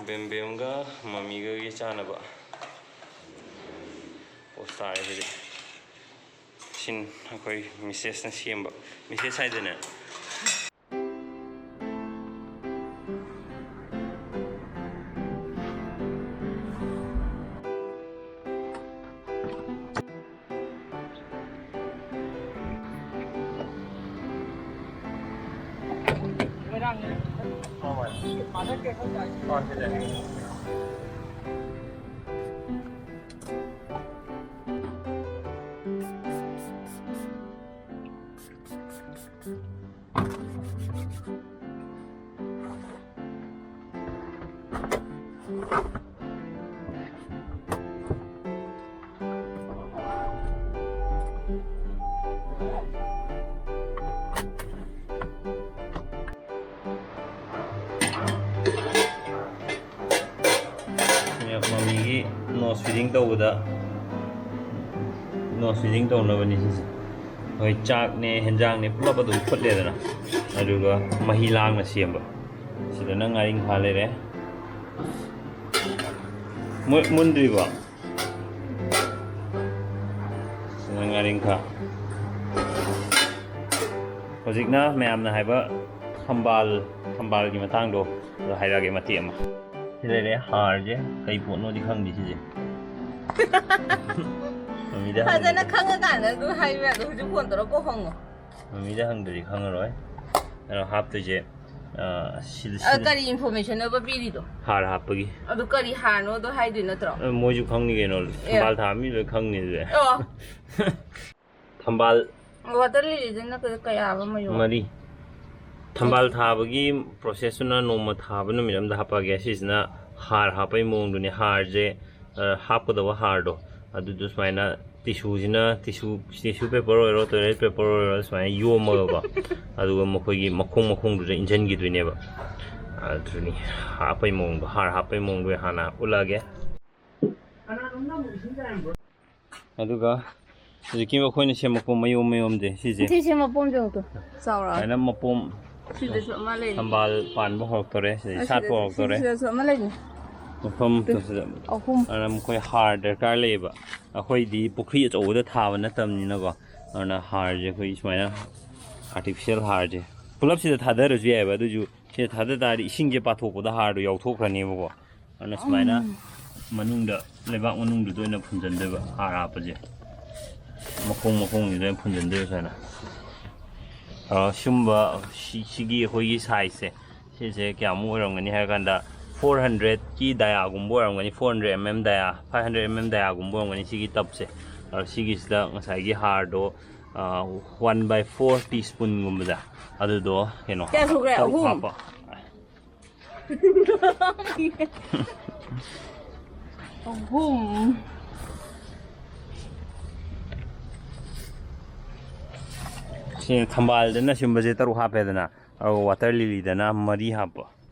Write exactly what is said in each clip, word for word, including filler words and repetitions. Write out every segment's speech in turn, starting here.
ꯕꯦꯝꯕꯦꯝꯒ ꯃꯃꯤꯒꯒꯤ ꯆꯥꯅꯕ ꯄꯣꯁ ꯇꯥꯔꯦ ꯁꯤꯗꯤ꯫ ꯁꯤꯟ ꯑꯩꯈꯣꯏ ꯃꯤꯁꯦꯁꯅ ꯁꯦꯝꯕ꯫ ꯃꯤꯁꯦꯁ ꯍꯥꯏꯗꯅꯦ꯫ ꯃꯃꯤꯒꯤ ꯅꯣꯁ ꯐꯤꯗꯤꯡ ꯇꯧꯕꯗ, ꯅꯣꯁ ꯐꯤꯗꯤꯡ ꯇꯧꯅꯕꯅꯤ ꯁꯤꯁꯦ꯫ ꯍꯣꯏ, ꯆꯥꯛꯅꯦ ꯍꯦꯟꯖꯥꯡꯅꯦ ꯄꯨꯂꯞ ꯑꯗꯨꯝ ꯐꯨꯠꯂꯦꯗꯅ, ꯑꯗꯨꯒ ꯃꯍꯤ ꯂꯥꯡꯅ ꯁꯦꯝꯕ꯫ ꯁꯤꯗꯅ ꯉꯥꯔꯤꯡꯈꯥ ꯂꯩꯔꯦ꯫ ꯃꯨ-, ꯃꯨꯟꯗ꯭ꯔꯤꯕꯣ? ꯁꯤꯗꯅ ꯉꯥꯔꯤꯡꯈꯥ꯫ ꯍꯧꯖꯤꯛꯅ ꯃꯌꯥꯝꯅ ꯍꯥꯏꯕ ꯊꯝꯕꯥꯜ, ꯊꯝꯕꯥꯜꯒꯤ ꯃꯇꯥꯡꯗꯣ ꯑꯗꯣ ꯍꯥꯏꯔꯛꯑꯒꯦ ꯃꯇꯦꯛ ꯑꯃ꯫ ꯁꯤ ꯂꯩꯔꯦ ꯍꯥꯔꯁꯦ, ꯀꯩ ꯄꯣꯠꯅꯣꯗꯤ ꯈꯪꯗꯦ ꯁꯤꯁꯦ꯫ ꯃꯃꯤꯗ ꯐꯖꯅ ꯍꯪꯗ꯭ꯔꯗꯤ, ꯈꯪꯉꯀꯥꯟꯗ ꯑꯗꯨ ꯍꯥꯏꯕ ꯌꯥꯗ꯭ꯔꯣ? ꯍꯧꯖꯤꯛ ꯐꯣꯟ ꯇꯧꯔ ꯀꯣꯛ ꯍꯪꯉꯣ꯫ ꯃꯃꯤꯗ ꯍꯪꯗ꯭ꯔꯗꯤ ꯈꯪꯉꯔꯣꯏ꯫ ꯑꯗꯣ ꯍꯥꯞꯇꯣꯏꯁꯦ, ꯑ, ꯁꯤ-, ꯑ, ꯁꯤ-, ꯀꯔꯤ ꯏꯟꯐꯣꯔꯃꯦꯁꯟꯅꯣꯕ ꯄꯤꯔꯤꯗꯣ? ꯍꯥꯔ ꯍꯥꯞꯄꯒꯤ꯫ ꯑꯗꯨ ꯀꯔꯤ ꯍꯥꯔꯅꯣꯗꯣ ꯍꯥꯏꯗꯣꯏ ꯅꯠꯇ꯭ꯔꯣ? ꯑ, ꯃꯣꯏꯁꯨ ꯈꯪꯅꯤ ꯀꯩꯅꯣ, ꯑꯦ꯫ ꯊꯝꯕꯥꯜ ꯊꯥꯕ ꯃꯤ ꯂꯣꯏ ꯈꯪꯅꯤ ꯑꯗꯨꯗꯤ꯫ ꯑꯣ꯫ ꯊꯝꯕꯥꯜ ꯋꯥꯇꯔ ꯂꯤꯂꯤꯗꯅ ꯀ-, ꯀꯌꯥꯕ ꯃꯌꯣꯝ? ꯃꯔꯤ꯫ ꯊꯝꯕꯥꯜ ꯊꯥꯕꯒꯤ ꯄ꯭ꯔꯣꯁꯦꯁꯇꯨꯅ ꯅꯣꯡꯃ ꯊꯥꯕ ꯅꯨꯃꯤꯠ ꯑꯃꯗ ꯍꯥꯞꯄꯛꯑꯒꯦ꯫ ꯁꯤꯁꯤꯅ ꯍꯥꯔ ꯍꯥꯞꯄꯒꯤ ꯃꯑꯣꯡꯗꯨꯅꯤ꯫ ꯍꯥꯔꯁꯦ, ꯑ, ꯍꯥꯞꯀꯗꯕ ꯍꯥꯔꯗꯣ ꯑꯗꯨꯗꯣ ꯁꯨꯃꯥꯏꯅ ꯇꯤꯁꯨꯁꯤꯅ, ꯇꯤꯁꯨ, ꯇꯤꯁꯨ ꯄꯦꯄꯔ ꯑꯣꯏꯔꯣ, ꯇꯣꯏꯂꯦꯠ ꯄꯦꯄꯔ ꯑꯣꯏꯔꯣ, ꯁꯨꯃꯥꯏꯅ ꯌꯣꯝꯃꯒꯀꯣ, ꯑꯗꯨꯒ ꯃꯈꯣꯏꯒꯤ ꯃꯈꯣꯡ ꯃꯈꯣꯡꯗꯨꯗ ꯏꯟꯁꯤꯟꯈꯤꯗꯣꯏꯅꯦꯕ꯫ ꯑꯗꯨꯅꯤ ꯍꯥꯞꯄꯩ ꯃꯑꯣꯡꯗꯣ, ꯍꯥꯔ ꯍꯥꯞꯄꯩ ꯃꯑꯣꯡꯗꯣ ꯑꯩ ꯍꯥꯟꯅ ꯎꯠꯂꯛꯑꯒꯦ꯫ ꯑꯗꯨꯒ ꯍꯧꯖꯤꯛꯀꯤ ꯑꯩꯈꯣꯏꯅ ꯁꯦꯝꯃꯛꯄ ꯃꯌꯣꯝ ꯃꯌꯣꯝꯁꯦ ꯁꯤꯁꯦ, ꯁꯤ ꯁꯦꯝꯃꯛꯄ ꯑꯃꯁꯦ ꯌꯦꯡꯉꯨ ꯇꯨ, ꯆꯥꯎꯔꯛꯑꯦ꯫ ꯁꯨꯃꯥꯏꯅ ꯃꯄꯣꯝ ꯁꯤꯗꯁꯨ ꯑꯃ ꯂꯩꯔꯤ꯫ ꯊꯝꯕꯥꯜ ꯄꯥꯟꯕ ꯍꯧꯔꯛꯇꯣꯔꯦ, ꯁꯤꯗꯩ ꯁꯥꯠꯄ ꯍꯧꯔꯛꯇꯣꯔꯦ꯫ ꯁꯤꯗꯁꯨ ꯑꯃ ꯂꯩꯅꯤ꯫ ꯃꯐꯝ ꯑꯍꯨꯝ꯫ ꯑꯗꯨꯅ ꯃꯈꯣꯏ ꯍꯥꯔ ꯗꯔꯀꯥꯔ ꯂꯩꯌꯦꯕ꯫ ꯑꯩꯈꯣꯏꯗꯤ ꯄꯨꯈ꯭ꯔꯤ ꯑꯆꯧꯕꯗ ꯊꯥꯕ ꯅꯠꯇꯕꯅꯤꯅꯀꯣ, ꯑꯗꯨꯅ ꯍꯥꯔꯁꯦ ꯑꯩꯈꯣꯏ ꯁꯨꯃꯥꯏꯅ ꯑꯥꯔꯇꯤꯐꯤꯁꯤꯌꯦꯜ ꯍꯥꯔꯁꯦ ꯄꯨꯂꯞꯁꯤꯗ ꯊꯥꯗꯔꯁꯨ ꯌꯥꯏꯑꯕ, ꯑꯗꯨꯁꯨ ꯁꯤꯗ ꯊꯥꯗ ꯇꯥꯔꯗꯤ ꯏꯁꯤꯡꯁꯦ ꯄꯥꯊꯣꯛꯄꯗ ꯍꯥꯔꯗꯣ ꯌꯥꯎꯊꯣꯛꯈ꯭ꯔꯅꯦꯕꯀꯣ꯫ ꯑꯗꯨꯅ ꯁꯨꯃꯥꯏꯅ ꯃꯅꯨꯡꯗ, ꯂꯩꯕꯥꯛ ꯃꯅꯨꯡꯗꯨꯗ ꯑꯣꯏꯅ ꯐꯨꯝꯖꯤꯟꯗꯣꯏꯕ ꯍꯥꯔ ꯍꯥꯞꯄꯁꯦ꯫ ꯃꯈꯣꯡ ꯃꯈꯣꯡꯁꯤꯗ ꯑꯣꯏꯅ ꯐꯨꯝꯖꯤꯟꯗꯣꯏꯕ ꯁꯨꯃꯥꯏꯅ꯫ ꯑ, ꯁꯨꯝꯕ ꯁꯤ-, ꯁꯤꯒꯤ ꯑꯩꯈꯣꯏꯒꯤ ꯁꯥꯏꯖꯁꯦ, ꯁꯤꯁꯦ ꯀꯌꯥꯃꯨꯛ ꯑꯣꯏꯔꯝꯒꯅꯤ ꯍꯥꯏꯔ ꯀꯥꯟꯗ, ꯐꯣꯔ ꯍꯟꯗ꯭ꯔꯦꯠꯀꯤ ꯗꯥꯌꯥꯒꯨꯝꯕ ꯑꯣꯏꯔꯝꯒꯅꯤ, four hundred M M dia, five hundred M M ꯗꯥꯌꯥꯒꯨꯝꯕ ꯑꯣꯏꯔꯝꯒꯅꯤ ꯁꯤꯒꯤ ꯇꯞꯁꯦ꯫ ꯑꯗꯣ ꯁꯤꯒꯤꯁꯤꯗ ꯉꯁꯥꯏꯒꯤ ꯍꯥꯔꯗꯣ, ꯑ, ꯋꯥꯟ ꯕꯥꯏ ꯐꯣꯔ ꯇꯤ ꯁ꯭ꯄꯨꯟꯒꯨꯝꯕꯗ ꯑꯗꯨꯗꯣ ꯀꯩꯅꯣ ꯀꯌꯥ ꯁꯨꯈ꯭ꯔꯦ? ꯇꯔꯨꯛ ꯑꯍꯨꯝ? ꯍꯥꯞꯄ꯫ ꯑꯍꯨꯝ꯫ ꯁꯤ ꯊꯝꯕꯥꯜꯗꯅ ꯁꯤꯒꯨꯝꯕꯁꯦ ꯇꯔꯨꯛ ꯍꯥꯞꯄꯦꯗꯅ, ꯑꯗꯨꯒ ꯋꯥꯇꯔ ꯂꯤꯂꯤꯗꯅ ꯃꯔꯤ ꯍꯥꯞꯄꯣ꯫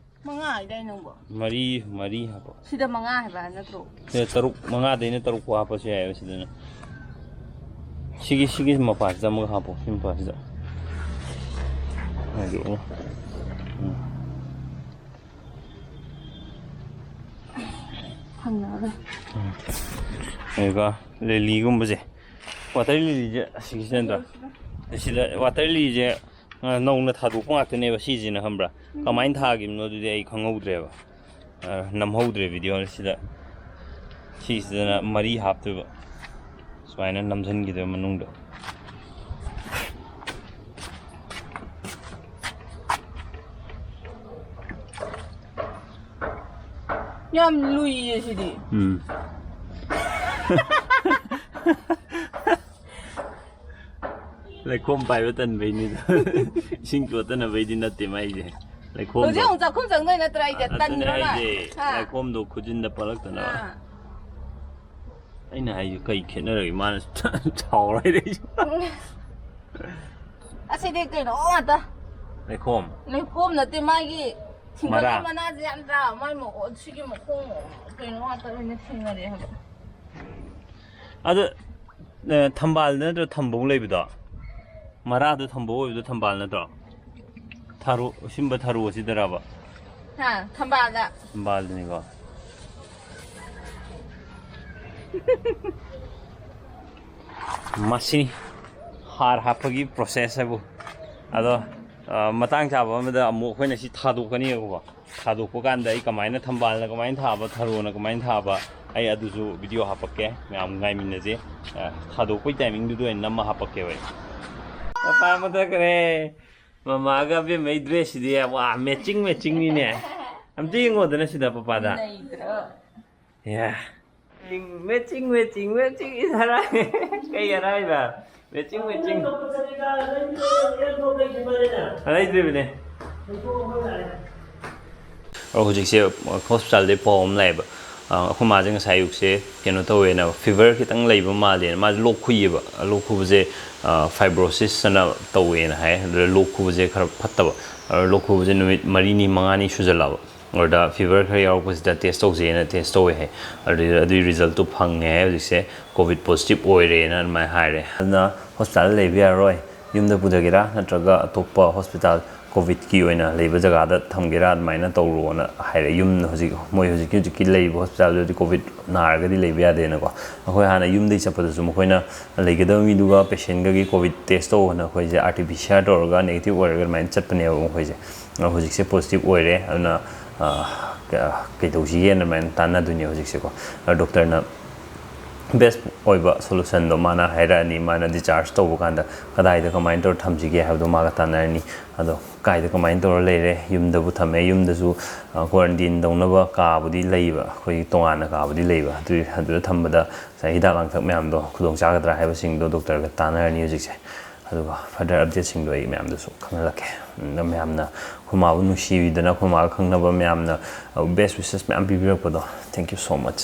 ꯃꯉꯥ ꯍꯥꯏꯗꯥꯏ ꯅꯪꯕꯣ? ꯃꯔꯤ, ꯃꯔꯤ ꯍꯥꯞꯄꯣ꯫ ꯁꯤꯗ ꯃꯉꯥ ꯍꯥꯏꯕ ꯅꯠꯇ꯭ꯔꯣ? ꯁꯤꯗ ꯇꯔꯨꯛ, ꯃꯉꯥꯗꯩꯅ ꯇꯔꯨꯛ ꯐꯥꯎ ꯍꯥꯞꯄꯁꯨ ꯌꯥꯏꯑꯕ ꯁꯤꯗꯅ꯫ ꯁꯤꯒꯤ, ꯁꯤꯒꯤ ꯃꯄꯥꯁꯤꯗ ꯑꯃꯒ ꯍꯥꯞꯄꯣ, ꯁꯤ ꯃꯄꯥꯁꯤꯗ꯫ ꯍꯥꯏꯗꯣꯛꯑꯣ꯫ ꯎꯝ꯫ ꯐꯪꯉꯔꯣꯏ꯫ ꯎꯝ꯫ ꯑꯗꯨꯒ ꯂꯤꯂꯤꯒꯨꯝꯕꯁꯦ, ꯋꯥꯇꯔ ꯂꯤꯂꯤꯁꯦ ꯑꯁꯤꯒꯤꯁꯤ ꯅꯠꯇ꯭ꯔꯣ? ꯁꯤꯗ ꯋꯥꯇꯔ ꯂꯤꯂꯤꯁꯦ, ꯑ, ꯅꯧꯅ ꯊꯥꯗꯣꯛꯄ ꯉꯥꯛꯇꯅꯦꯕ ꯁꯤꯁꯤꯅ, ꯈꯪꯕ꯭ꯔꯥ? ꯎꯝ꯫ ꯀꯃꯥꯏꯅ ꯊꯥꯈꯤꯕꯅꯣ ꯑꯗꯨꯗꯤ ꯑꯩ ꯈꯪꯍꯧꯗ꯭ꯔꯦꯕ꯫ ꯑ, ꯅꯝꯍꯧꯗ꯭ꯔꯦ ꯚꯤꯗꯤꯑꯣ ꯁꯤꯗ꯫ ꯁꯤꯁꯤꯗꯅ ꯃꯔꯤ ꯍꯥꯞꯇꯣꯏꯕ꯫ ꯁꯨꯃꯥꯏꯅ ꯅꯝꯁꯤꯟꯈꯤꯗꯣꯏꯕ ꯃꯅꯨꯡꯗ꯫ ꯌꯥꯝ ꯂꯨꯏꯌꯦ ꯁꯤꯗꯤ꯫ ꯎꯝ꯫ ꯂꯩꯈꯣꯝ ꯄꯥꯏꯕ ꯇꯟꯕꯩꯅꯤꯗ꯫ ꯏꯁꯤꯡ ꯆꯣꯠꯇꯅꯕꯩꯗꯤ ꯅꯠꯇꯦ ꯃꯥꯏꯁꯦ꯫ ꯂꯩꯈꯣꯝꯗꯣ꯫ ꯍꯧꯖꯤꯛ ꯑꯃꯨꯛ ꯆꯥꯛꯈꯨꯝ ꯆꯪꯗꯣꯏ ꯅꯠꯇ꯭ꯔꯥ ꯑꯩꯁꯦ? ꯑꯗꯨꯅꯦ ꯇꯟꯗ꯭ꯔꯣ ꯅꯪ? ꯍꯥꯏꯁꯦ꯫ ꯍꯥ? ꯂꯩꯈꯣꯝꯗꯣ ꯈꯨꯖꯤꯟꯗ ꯄꯛꯂꯛꯇꯅꯕ꯫ ꯑꯥ꯫ ꯑꯩꯅ ꯍꯥꯏꯁꯦ ꯀꯩ ꯈꯦꯠꯅꯔꯒꯦ? ꯃꯥꯅ ꯁꯥꯎꯔ ꯍꯥꯏꯔꯛꯏꯁꯦ꯫ ꯑꯁꯤꯗꯤ ꯀꯩꯅꯣ ꯉꯥꯛꯇ꯫ ꯂꯩꯈꯣꯝ꯫ ꯂꯩꯈꯣꯝ ꯅꯠꯇꯦ, ꯃꯥꯒꯤ ꯁꯤꯡꯒꯜ ꯃꯔꯥ꯫ ꯃꯅꯥꯁꯦ ꯌꯥꯝ ꯇ꯭ꯔꯥ-, ꯃꯥꯏ ꯃꯈꯣꯡ, ꯁꯤꯒꯤ ꯃꯈꯣꯡ ꯀꯩꯅꯣ ꯉꯥꯛꯇ ꯑꯣꯏꯅ ꯊꯦꯡꯅꯔꯦ ꯍꯥꯏꯕ꯫ ꯑꯗꯣ, ꯑ, ꯊꯝꯕꯥꯜ ꯅꯠꯇ꯭ꯔꯣ ꯊꯝꯕꯧ ꯂꯩꯕꯗꯣ? ꯃꯔꯥꯗꯣ ꯊꯝꯕꯧ ꯑꯣꯏꯕꯗꯣ ꯊꯝꯕꯥꯜ ꯅꯠꯇ꯭ꯔꯣ? ꯊꯔꯣ, ꯁꯤꯟꯕ ꯊꯔꯣ ꯑꯁꯤꯗꯔꯕ? ꯍꯥ, ꯊꯝꯕꯥꯜꯗ꯫ ꯊꯝꯕꯥꯜꯗꯅꯤꯀꯣ꯫ ꯃꯁꯤꯅꯤ ꯍꯥꯔ ꯍꯥꯞꯄꯒꯤ ꯄ꯭ꯔꯣꯁꯦꯁ ꯍꯥꯏꯕꯨ꯫ ꯑꯗꯣ, ꯑ, ꯃꯇꯥꯡ ꯆꯥꯕ ꯑꯃꯗ ꯑꯃꯨꯛ ꯑꯩꯈꯣꯏꯅ ꯁꯤ ꯊꯥꯗꯣꯛꯀꯅꯤꯕꯀꯣ꯫ ꯊꯥꯗꯣꯛꯄ ꯀꯥꯟꯗ ꯑꯩ ꯀꯃꯥꯏꯅ, ꯊꯝꯕꯥꯜꯅ ꯀꯃꯥꯏꯅ ꯊꯥꯕ, ꯊꯔꯣꯅ ꯀꯃꯥꯏꯅ ꯊꯥꯕ, ꯑꯩ ꯑꯗꯨꯁꯨ ꯚꯤꯗꯤꯑꯣ ꯍꯥꯞꯄꯛꯀꯦ꯫ ꯃꯌꯥꯝ ꯉꯥꯏꯃꯤꯟꯅꯁꯦ꯫ ꯑ, ꯊꯥꯗꯣꯛꯄꯩ ꯇꯥꯏꯃꯤꯡꯗꯨꯗ ꯑꯣꯏꯅ ꯅꯝꯃ ꯍꯥꯄꯛꯀꯦꯕ ꯑꯩ꯫ ꯃꯄꯥ ꯃꯨꯊꯠꯈ꯭ꯔꯦ꯫ ꯃꯃꯥꯒ ꯑꯕꯦꯝꯃꯩ ꯗ꯭ꯔꯦꯁꯁꯤꯗꯤ, ꯋꯥ, ꯃꯦꯆꯤꯡ ꯃꯦꯆꯤꯡꯅꯤꯅꯦ꯫ ꯑꯝꯇ ꯌꯦꯡꯉꯣꯗꯅ ꯁꯤꯗ ꯄꯄꯥꯗ꯫ ꯅꯩꯗ꯭ꯔꯣ? ꯌꯥ꯫ ꯃꯦꯆꯤꯡ ꯃꯦꯆꯤꯡ ꯃꯦꯆꯤꯡ ꯏꯁ ꯍꯔꯥꯏ꯫ ꯀꯩ ꯍꯔꯥꯏꯕ? Matching matching. ꯂꯩꯗ꯭ꯔꯤꯕꯅꯦ꯫ ꯑꯣ, ꯍꯧꯖꯤꯛꯁꯦ ꯍꯣꯁꯄꯤꯇꯥꯜꯗꯩ ꯄꯥꯎ ꯑꯃ ꯂꯥꯛꯑꯦꯕ꯫ ꯑ, ꯑꯩꯈꯣꯏ ꯃꯥꯁꯦ ꯉꯁꯥꯏ ꯑꯌꯨꯛꯁꯦ ꯀꯩꯅꯣ ꯇꯧꯋꯦꯅ, ꯐꯤꯚꯔ ꯈꯤꯇꯪ ꯂꯩꯕ ꯃꯥꯜꯂꯦꯅ꯫ ꯃꯥꯁꯦ ꯂꯣꯛ ꯈꯨꯏꯌꯦꯕ꯫ ꯂꯣꯛ ꯈꯨꯕꯁꯦ, ꯑ, ꯐꯥꯏꯕ꯭ꯔꯣꯁꯤꯁ ꯑꯅ ꯇꯧꯋꯦꯅ ꯍꯥꯏ꯫ ꯑꯗꯨꯗ ꯂꯣꯛ ꯈꯨꯕꯁꯦ ꯈꯔ ꯐꯠꯇꯕ꯫ ꯑꯗꯨ ꯂꯣꯛ ꯈꯨꯕꯁꯦ ꯅꯨꯃꯤꯠ ꯃꯔꯤꯅꯤ ꯃꯉꯥꯅꯤ ꯁꯨꯖꯜꯂꯛꯑꯕ꯫ ꯑꯗꯨꯗ ꯐꯤꯚꯔ ꯈꯔ ꯌꯥꯎꯔꯛꯄꯁꯤꯗ ꯇꯦꯁ ꯇꯧꯁꯦꯅ ꯇꯦꯁ ꯇꯧꯋꯦ ꯍꯥꯏ꯫ ꯑꯗꯨꯗ ꯑꯗꯨꯒꯤ ꯔꯤꯖꯜꯇꯨ ꯐꯪꯉꯦ ꯍꯥꯏ꯫ ꯍꯧꯖꯤꯛꯁꯦ ꯀꯣꯚꯤꯗ ꯄꯣꯖꯤꯇꯤꯚ ꯑꯣꯏꯔꯦꯅ ꯑꯗꯨꯃꯥꯏꯅ ꯍꯥꯏꯔꯦ꯫ ꯑꯗꯨꯅ ꯍꯣꯁꯄꯤꯇꯥꯜꯗ ꯂꯩꯕ ꯌꯥꯔꯔꯣꯏ, ꯌꯨꯝꯗ ꯄꯨꯊꯒꯦꯔꯥ ꯅꯠꯇ꯭ꯔꯒ ꯑꯇꯣꯞꯄ ꯍꯣꯁꯄꯤꯇꯥꯜ ꯀꯣꯚꯤꯗꯀꯤ ꯑꯣꯏꯅ ꯂꯩꯕ ꯖꯒꯥꯗ ꯊꯝꯒꯦꯔꯥ ꯑꯗꯨꯃꯥꯏꯅ ꯇꯧꯔꯣꯅ ꯍꯥꯏꯔꯦ꯫ ꯌꯨꯝ ꯍꯧꯖꯤꯛ ꯃꯣꯏ ꯍꯧꯖꯤꯛꯀꯤ ꯍꯧꯖꯤꯛꯀꯤ ꯂꯩꯔꯤꯕ ꯍꯣꯁꯄꯤꯇꯥꯜꯗꯨꯗꯤ ꯀꯣꯚꯤꯗ ꯅꯥꯔꯒꯗꯤ ꯂꯩꯕ ꯌꯥꯗꯦꯅꯀꯣ꯫ ꯑꯩꯈꯣꯏ ꯍꯥꯟꯅ ꯌꯨꯝꯗꯒꯤ ꯆꯠꯄꯗꯁꯨ ꯃꯈꯣꯏꯅ ꯂꯩꯒꯗꯕ ꯃꯤꯗꯨꯒ ꯄꯦꯁꯦꯟꯒꯒꯤ ꯀꯣꯚꯤꯗ ꯇꯦꯁ ꯇꯧꯑꯣꯅ ꯑꯩꯈꯣꯏꯁꯦ R T P C R ꯇꯧꯔꯒ ꯅꯦꯒꯦꯇꯤꯚ ꯑꯣꯏꯔꯒ ꯑꯗꯨꯃꯥꯏꯅ ꯆꯠꯄꯅꯦꯕ ꯃꯈꯣꯏꯁꯦ꯫ ꯑꯗꯣ ꯍꯧꯖꯤꯛꯁꯦ ꯄꯣꯖꯤꯇꯤꯚ ꯑꯣꯏꯔꯦ꯫ ꯑꯗꯨꯅ, ꯑ, ꯀ-, ꯀꯩꯗꯧꯁꯤꯒꯦꯅ ꯑꯗꯨꯃꯥꯏꯅ ꯇꯥꯟꯅꯗꯣꯏꯅꯦ ꯍꯧꯖꯤꯛꯁꯦꯀꯣ꯫ ꯑꯗꯣ ꯗꯣꯛꯇꯔꯅ ꯕꯦꯁ ꯑꯣꯏꯕ ꯁꯣꯂꯨꯁꯟꯗꯣ ꯃꯥꯅ ꯍꯥꯏꯔꯛꯑꯅꯤ꯫ ꯃꯥꯅ ꯗꯤꯆꯥꯔꯖ ꯇꯧꯕ ꯀꯥꯟꯗ ꯀꯗꯥꯏꯗ ꯀꯃꯥꯏꯅ ꯇꯧꯔ ꯊꯝꯁꯤꯒꯦ ꯍꯥꯏꯕꯗꯣ ꯃꯥꯒ ꯇꯥꯟꯅꯔꯅꯤ꯫ ꯑꯗꯣ ꯀꯥꯏꯗ ꯀꯃꯥꯏꯅ ꯇꯧꯔ ꯂꯩꯔꯦ? ꯌꯨꯝꯗꯕꯨ ꯊꯝꯃꯦ꯫ ꯌꯨꯝꯗꯁꯨ, ꯑ, ꯀ꯭ꯋꯥꯔꯦꯟꯇꯤꯟ ꯇꯧꯅꯕ ꯀꯥꯕꯨꯗꯤ ꯂꯩꯕ, ꯑꯩꯈꯣꯏꯒꯤ ꯇꯣꯉꯥꯟꯅ ꯀꯥꯕꯨꯗꯤ ꯂꯩꯕ꯫ ꯑꯗꯨ, ꯑꯗꯨꯗ ꯊꯝꯕꯗ ꯉꯁꯥꯏ ꯍꯤꯗꯥꯛ ꯂꯥꯡꯊꯛ ꯃꯌꯥꯝꯗꯣ ꯈꯨꯗꯣꯡ ꯆꯥꯒꯗ꯭ꯔꯥ ꯍꯥꯏꯕꯁꯤꯡꯗꯣ ꯗꯣꯛꯇꯔꯒ ꯇꯥꯟꯅꯔꯅꯤ ꯍꯧꯖꯤꯛꯁꯦ꯫ ꯑꯗꯨꯒ ꯐꯔꯗꯔ ꯑꯞꯗꯦꯠꯁꯤꯡꯗꯣ ꯑꯩ ꯃꯌꯥꯝꯗꯁꯨ ꯈꯪꯍꯜꯂꯛꯀꯦ꯫ ꯎꯝ, ꯃꯌꯥꯝꯅ ꯑꯩꯈꯣꯏ ꯃꯥꯕꯨ ꯅꯨꯡꯁꯤꯕꯤꯗꯅ, ꯑꯩꯈꯣꯏ ꯃꯥꯒ ꯈꯪꯅꯕ ꯃꯌꯥꯝꯅ, ꯑ, ꯕꯦꯁ ꯋꯤꯁꯦꯁ ꯃꯌꯥꯝ ꯄꯤꯕꯤꯔꯛꯄꯗꯣ, thank you so much꯫